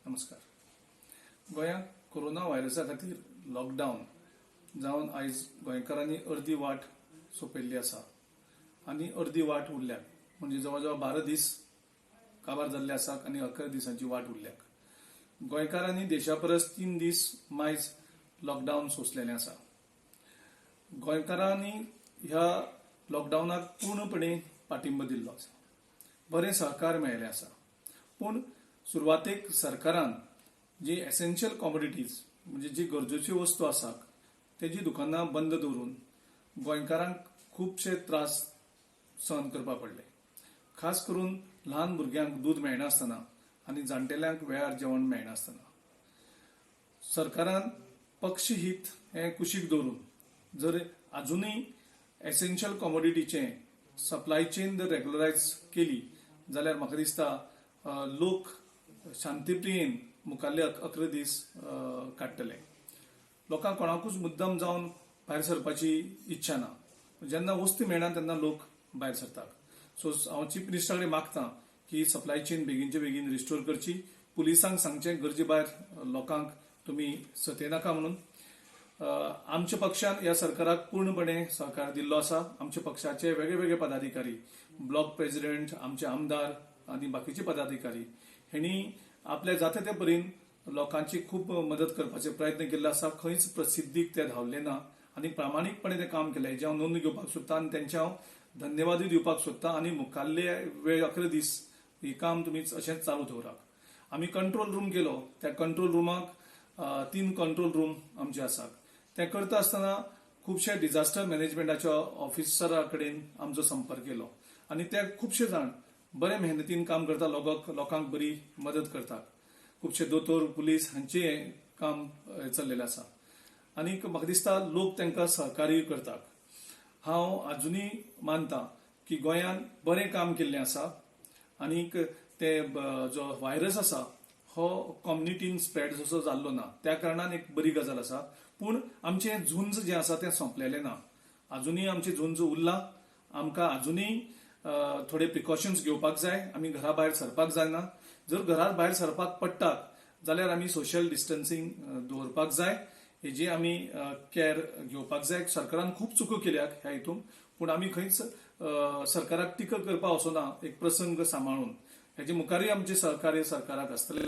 नमस्कार. गोंयांत कोरोना व्हायरसा खातीर लॉकडावन जावन आयज गोंयकारांनी अर्दी वाट सोंपयल्ली आसा आनी अर्दी वाट उरल्या, म्हणजे जवळ जवळ 12 दीस काबार जाल्ले आसात आनी 11 दिसांची वाट उरल्या. गोंयकारांनी देशा परस 3 दीस मायज लॉकडावन सोंसलेलें आसा. गोंयकारांनी ह्या लॉकडावनाक पूर्णपणे पाठिंबो दिल्लो आसा, बरें सहकार मेळिल्लें आसा. पूण सुरवातेक सरकारान जी एसेन्शियल कॉमोडिटीज, म्हणजे जी गरजेच्यो वस्तू आसात, तेजी दुकानां बंद दवरून गोंयकारांक खुबशे त्रास सहन करपा पडले. खास करून ल्हान भुरग्यांक दूद मेळनासतना आनी जाणटेल्यांक वेळार जेवण मेळनासतना सरकारान पक्षहित हें कुशीक दवरून जर अजुनूय एसेन्शियल कॉमोडिटीचें सप्लाय चेन जर रेगुलरायज केली जाल्यार म्हाका दिसता लोक शांतीप्रियेन मुखाल्ले 11 दीस काडटले. लोकांक कोणाकूच मुद्दम जावन भायर सरपाची इच्छा ना. जेन्ना वस्तू मेळना तेन्ना लोक भायर सरतात. सो हांव चीफ मिनिस्टरा कडेन मागता की सप्लाय चेन बेगीनचे बेगीन रिस्टोर करची. पुलिसांक सांगचें, गरजे भायर लोकांक तुमी सतयनाका म्हणून. आमच्या पक्षान ह्या सरकाराक पूर्णपणे सहकार दिल्लो आसा. आमच्या पक्षाचे वेगळे वेगळे पदाधिकारी, ब्लॉक प्रेसिडेंट, आमचे आमदार आनी बाकीचे पदाधिकारी हेणी आपल्या जाता ते परीन लोकांची खूब मदत करपाचे प्रयत्न केल्ले आसा. खंयच प्रसिद्धीक ते धांवले ना आनी प्रामाणीकपणे ते काम केले, हेजें हांव नोंद घेवपाक सोदता आनी तेंचे हांव धन्यवादूय दिवपाक सोदता. आनी मुखाल्ले वेळ 11 दीस ही काम तुमी अशेंच चालू दवरात. आमी कंट्रोल रूम केलो. त्या कंट्रोल रुमाक 3 कंट्रोल रूम आमचे आसात. ते करता आसतना खुबशे डिझास्टर मॅनेजमेंटाच्या ऑफिसरा कडेन आमचो संपर्क केलो आनी ते खुबशे जाण बरे मेहनतीन काम करता, लोकांक बरी मदत करतात. खुबशे दोतोर, पुलीस हांचे हें काम चल्लेलें आसा आनी म्हाका दिसता लोक तांकां सहकार्य करतात. हांव अजुनूय मानता की गोंयान बरें काम केल्लें आसा आनीक ते जो व्हायरस आसा हो कम्युनिटीन स्प्रेड जसो जाल्लो ना, त्या कारणान एक बरी गजाल आसा. पूण आमचें झुंज जें आसा तें सोंपलेलें ना. अजुनूय आमचें झुंज उरलां. आमकां अजुनूय थोडे प्रिकॉशन्स घेवपाक जाय. आमी घरा भायर सरपाक जायना. जर घरा भायर सरपाक पडटा जाल्यार आमी सोशल डिस्टन्सिंग दवरपाक जाय. हेजी आमी कॅर घेवपाक जाय. सरकारान खूब चुको केल्यात ह्या हितून, पूण आमी खंयच सरकाराक टिका करपाक वचना. एक प्रसंग सांबाळून हेजे मुखारूय आमचें सहकार्य सरकाराक आसतलें.